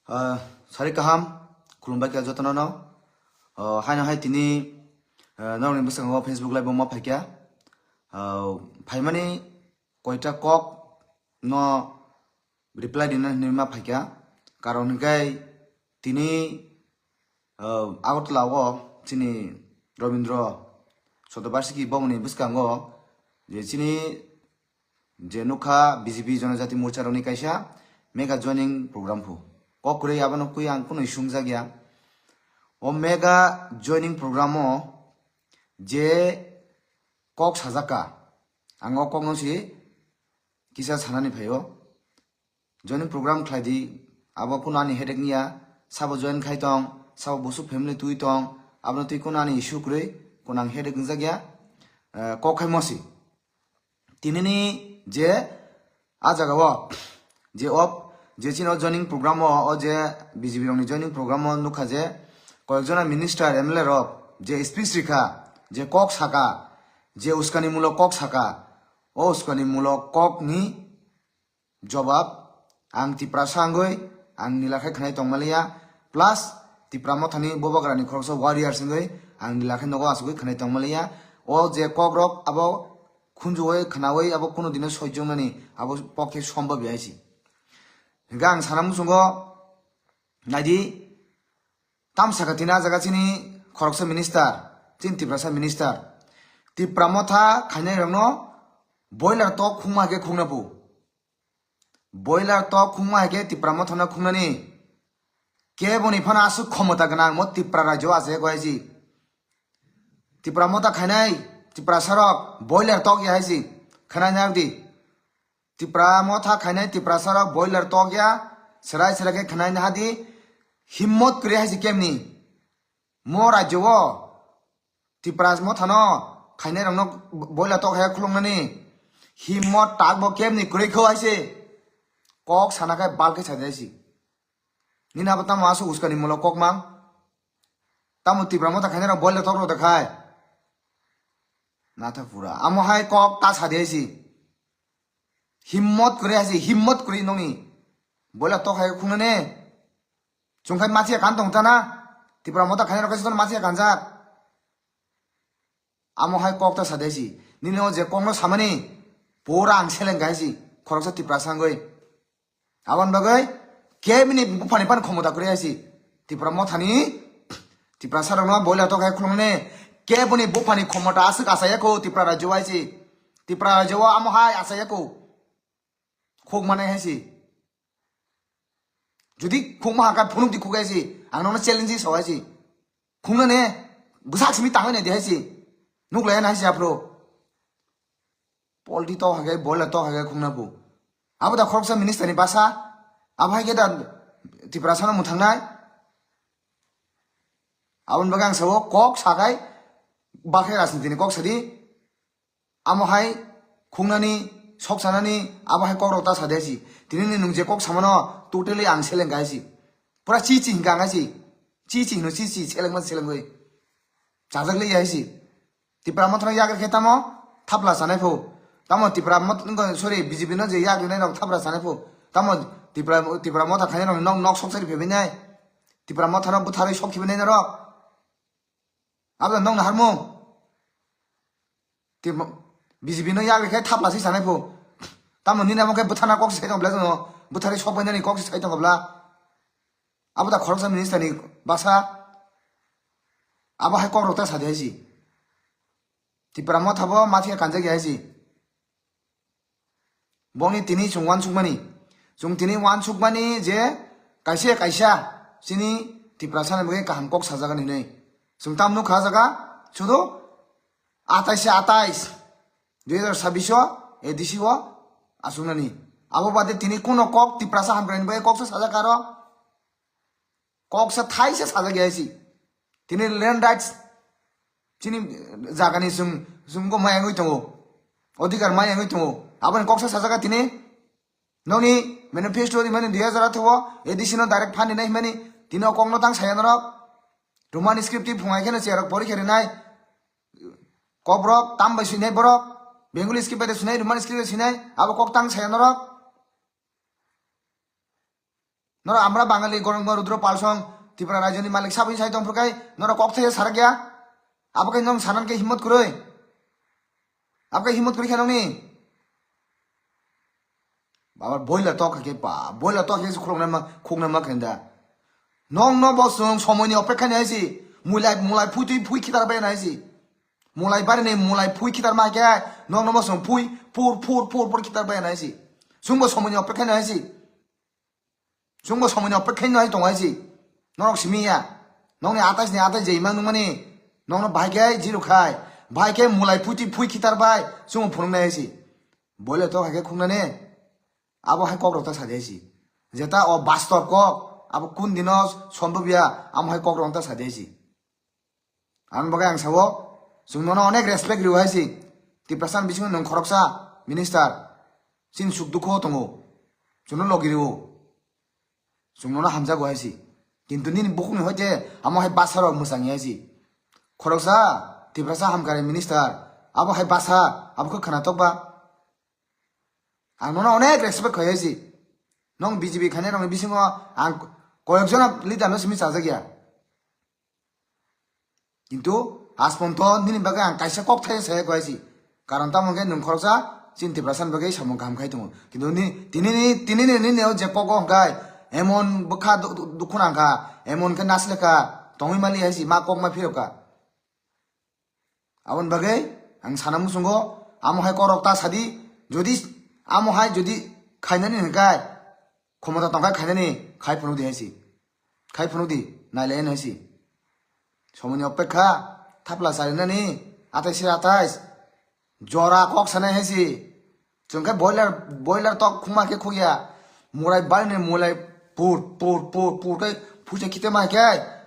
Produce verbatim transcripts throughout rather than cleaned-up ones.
Ah, sari kaham, khulumbai kha jotono no. Ah, haino hai tini, ah, norokni bwskango Facebook live o ma phaikha. Ah, phaimani koita kok no reply dina hinwi ma phaikha. Karon hinkhe tini, ah, Agartala o chini Rabindra Sotobarsiki bomoni bwskango je chini je nukha B J P Jonojati Morcha rokni kaisa mega joining program phu. Kok kwrwi abono kwi ang kunui sumjak ya. O mega joining program o je kok sajak kha, ang o kok no si kisa sanani phaio. Joining program khlai di, abo kuno ani headache niya, sabo join khai tong, sabo busuk family twi tong, abono twi kuno ani issue kwrwi, kuno ang headache wngjak ya, eh, kok khai mosi. Tinini je a jaga o, je op, je chini o joining program o, o je B J P rokni joining program o nukha je koyekjona minister, M L A rok je speech rikha, je kok saka, je uskani mulok kok saka, o uskani mulok kok ni jobab ang Tiprasa wngwi ang nila khe khnai tongmaliya, plus Tipra Mothani Bubagrani khoroksa warriors wngwi ang nila khe nogo asugwi khnai tongmaliya. O je kokrok abo khunjuwi khnawi abo kuno dino soichongnani abo pokhe sombab ya hai si. Hingkhe ang sana muchungo naidi, tam saka tini a jaga chini khoroksa minister, chini Tiprasa minister. Tipra Motha khainai rokno boiler tok khungma hai khe khungna bu. Boiler tok khungma hai khe Tipra Mothano khungnani. Keboni phano aswk khomota gwnang mo Tipra rajyo o achai kho hai si. Tipra Motha khainai Tiprasa rok boiler tok ya hai si. Khwnai nai di. Tipra Motha khainai Tiprasa rok boiler tok ya. Serai serai khe khwnai nai di. Himmot kwrwi hai si kemni. Mo rajyo o Tipra Mothano khainai rokno boiler tok hai khulungnani himmot tak bo kemni kwrwi kho hai se. Kok sana khai bal khe sa di hai si. Nini abo tamo aswk uskani mulok kok mang. Tamo Tipra Motha khainai rok boiler tok rok da khai. Natha pura. Amo hai kok ta sa di hai si. Himmot kwrwi hai si, himmot kwrwi nongni. Boiler tok hai khungnani. Chwng khai machiya kan tong ta na. Tipra Motha khainai rok khai se tono machiya kanjak. Amo hai kok ta sa di hai si. Nini o je kok no samani pura ang seleng kha hai si. Khoroksa Tiprasa wngwi. Aboni bagwi kebini buphani phano khomota kwrwi hai si. Tipra Mothani, Tiprasa rokno boiler tok hai khulumani. Keboni buphani khomota aswk achai ya kho Tipra rajyo o hai si. Tipra rajyo o amo hai achai ya kho. Khuk manai hai si. Jodi khuk ma hakha phunuk di khuk hai si. Ang nokno challenge sa hai si. Khungnani bwsak simi tangwi nai di hai si. Nuk lai nai si aphuru. Polti tok hagai, boiler tok hagai khungna bu. Abo da khoroksa minister ni basa. Abo hai khe da Tiprasa no mwthangnai. Aboni bagwi ang sao kok sakai, bakhe rajniti ni kok sadi. Amo hai khungnani, sok sanani, abo hai kok rok ta sa di hai si. Tini ni nwng je kok samano totally ang seleng kha hai si. Pura chi chi hingka ang hai si. Chi chi hino chi chi seleng ma seleng oi. Chajak le hai si. Tipra Mothano yak rikhe tamo thapla sanai pho. Tamo Tipra Mot-, nungkha, sorry, B J P no je yak rinai rok thapla sanai pho. Tamo Tipra, Tipra Motha khainai rok nok, nok sok sari phebinai. Tipra Mothano butharwi sok khibinai norok. Abo nokno harmung. Tipra, B J P no yak rikhe thapla si sanai pho. Tamo nini amo khe buthana kok si sai tong bla jono. Butharwi sok bainani kok si sai tong bla. Abo da khoroksa minister ni basa. Abo hai kok rok ta sa di hai si. Tipra Motha bo mathia kanjak ya hai si. Bongni tini chwng uansukmani. Chwng tini uansukmani je kaisa kaisa chini Tiprasa ni bagwi kaham kok sajagani hinwi. Chwng tam nukha jaga sudu atais se atais, dui hajar sabbish o A D C o aswknani. Abo bade tini kuno kok Tiprasa hamkraini bagwi kok se sajak aro. Kok se thai se sajak ya si. Tini land rights chini jagani chwng, chwng go maya wngwi tongo. Odhikar maya wngwi tongo. Aboni kok se sajak tini. Nokni manifesto rimani dui hajar atharo o A D C no direct fund rinai himani tini o kokno tang saya norok. Roman script ti phungai kheno cherok porikha rinai. Kokborok tam bai swinai borok. Bengali script bai de swinai, Roman script bai swinai. Abo kok tang saya norok. Noro amra Bangali gorong rudro palsong Tripura rajyoni malik sabui sai tongphuru kai noro kok thai sarak ya. Abo kai nong sanan ke himmat kuroi. Abo kai himmat kuroi khe nongni. Baba boila tok ke pa, boila tok ke khulong nama khung nama kenda. Nong no bosong somoni opekha ni aisi. Mulai mulai phui tui phui khitar bai na aisi. Mulai bari ni mulai phui khitar ma ke nong no bosong phui pur pur pur pur khitar bai na aisi. Sungbo somoni opekha ni aisi. Chwngbo somoino opekha no hai tongo hai si. Norok simi ya. Nokni atais ni atais je imang nungmani. Nokno bahai khe zero khai. Bahai khe mulai phuti phui khitar bai. Chwngbo phunuknai hai si. Boile to hai khe khungnani. Abo hai kok rok ta sadi hai si. Jeta o bastob kok. Abo kun dino sombobya. Amo hai kok rok ta sadi hai si. Ang bagwi ang sao, chwng nono onek respect riwo hai si. Tiprasa ni bisingo nwng khoroksa minister. Chini suk dukho tongo. Chwngno logi riwo. Chwng nono hamjago hai si. Kintu nini bukhukni hoite amo hai basa rok mwchangya hai si. Khoroksa Tiprasa hamkrai minister. Abo hai basa, abo khe khwnatok ba. Ang nono onek respect khai hai si. Nong B J P khainai rokni bisingo ang koyekjona leader no simi chajakya. Kintu asponto nini bagwi ang kaisa kok thai saya koi si. Karon tamo hwnkhe nwng khoroksa chini Tiprasa ni bagwi samung kaham khai tongo. Kintu ni tini ni tini ni nini o je kok o hwnkhe emon bwkha du- du- dukhu nang kha, emon khe naslekha tongwi mali hai si ma kok ma phirok kha. Aboni bagwi ang sana muchungo amo hai kok rok ta sadi, jodi amo hai jodi khainani hwnkhe khomota tongkha khainani khai phunukdi hai si. Khai phunukdi, nailai nai si. Somoini opekha, thapla charinani, atais se atais. Jora kok sanai hai si. Chwng khe boiler, boiler tok khuma khe khukya. Mulai balni mulai pur, pur, pur, pur khe phuisa khite ma khe.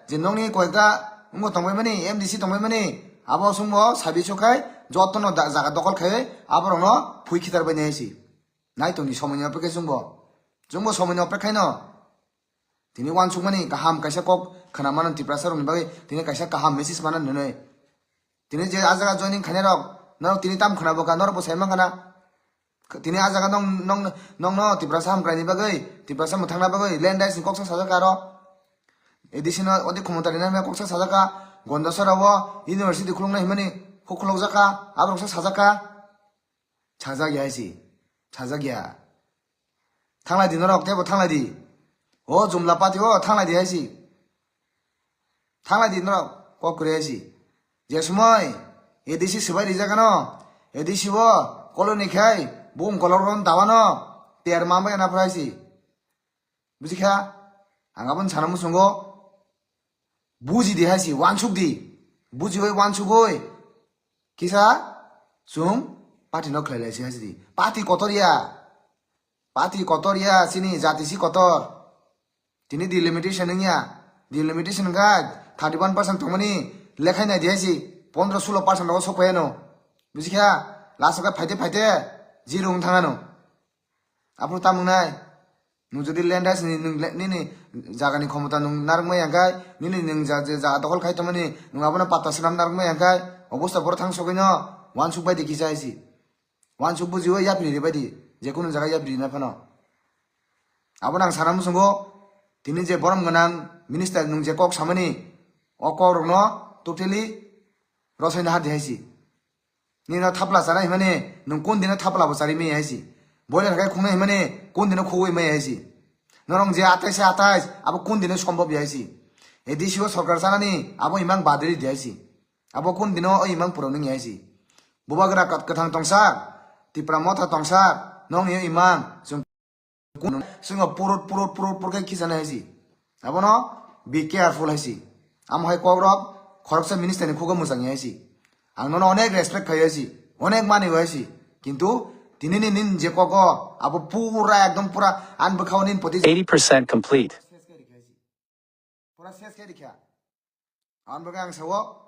Je nokni koyekta wngbo tongbai mani, M D C tongbai mani. Abo chwngbo sabi so khai, jotono da- jaga dokol khai, aborokno phui khitar bai nai hai si. Nai tongni somoini opekha chwngbo. Chwngbo somoini opekha no. Tini uansukmani kaham kaisa kok khwna mano Tiprasa rokni bagwi, tini kaisa kaham message mana nwnwi. Tini je a jaga joining khainai rok, norok tini tam khwna bwkha, norok bo sai mankha na. Tini a jaga nong, nong, nongno Tiprasa hamkraini bagwi, Tiprasa mwthangna bagwi, land rights ni koksa sajak aro. A D C no odi khomota rina hwnwi koksa sajak kha, Gondasara o university khuluknai hwnmani kok khulukjak kha, aborok sa sajak kha. Sajak ya hai si, sajak ya. Thanglai di norok, tebo thanglai di. O Jumla party o thanglai di hai si. Thanglai di norok, kok kwrwi hai si. Je somoi A D C swbai rijak ano, A D C o koloni khai, bung kolok ron dawano, ter mambai na phrai si. Buji kha? Ang aboni sana muchungo, buji di hai si, uansuk di. Buji oi uansuk oi. Kisa, chwng party no khlai lai si hai si di. Party kotor ya. Party kotor ya, chini jati si kotor. Tini delimitation wngya. Delimitation wngkha thirty one percent tongmani lekhai nai di hai si. Pondro sulo percent rogo sok phai ano. Buji kha? Last o khe phaite phaite zero wng thang ano. Aphuru tamo wngnai? Nwng jodi land rights ni nwng le- nini jagani khomota nwng narwkmai ya khe, nini nwng ja- je jaga dokhol khai tongmani nwng abono patta swnam narwkmai ya khe, obosta boro thang sogwino uansuk bai di kisa hai si. Uansuk bujiwi yapri ri bai di, je kunu jaga yapri rina phano. Abono ang sana muchungo, tini je borom gwnang minister nwng je kok samani, o kok rokno totally rosai nahar di hai si. Nino thapla chana himani, nwng kun dino thapla bo chari maya hai si. Boiler khai khungnai himani, kun dino khugwi maya hai si. Norok je atais se atais, abo kun dino sombhob ya hai si. A D C o sorkar chanani, abo imang badri di hai si. Abo kun dino o imang puroni ya hai si. Bubagra kat- kwthang tongsa, Tipra motha tongsa, nokni o imang, chwng Kun-, chwngno purut, purut, purut, purut khe khichana hai si. Abono be careful hai si. Amo hai kok rok khoroksa minister ni khugo mwchang hai si. Ang nono onek respect khai hai si. Onek mani hai si. Kintu tini ni nin je kogo abo pura ekdom pura an bwkhao nin poti eighty percent complete. Pura ses khe rikha. Aboni bagwi ang sao,